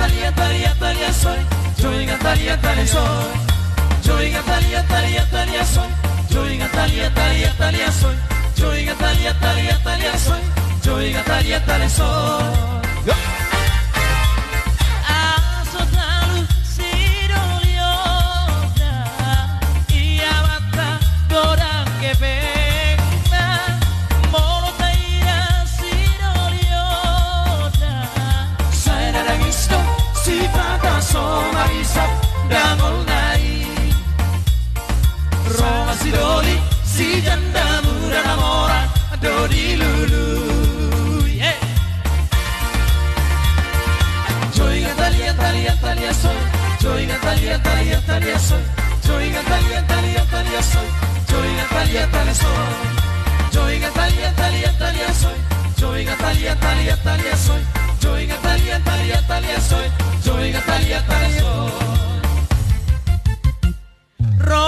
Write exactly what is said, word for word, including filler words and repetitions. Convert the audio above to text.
Talia, talia, talia, soy. Joinga, talia, talia, soy. Joinga, talia, talia, talia, soy. Joinga, talia, talia, talia, soy. Joinga, talia, talia, talia, soy. Joinga, talia, talia, soy. Aso talu sidoliona, ia banta godang gepengna, molo taida sidoliona. Sai na dangis do sipata so marisap dangolna i. Ro ma sidoli, si janda muda na mora do dilului. Joinga, talia, talia, talia, soy. Joinga, talia, talia, talia, soy. Joinga, talia, talia, talia, soy. Joinga, talia, talia, soy. Joinga, talia, talia, talia, soy. Joinga, talia, talia, talia, soy. Joinga, talia, talia, talia, soy. Joinga, talia, talia, soy. Ro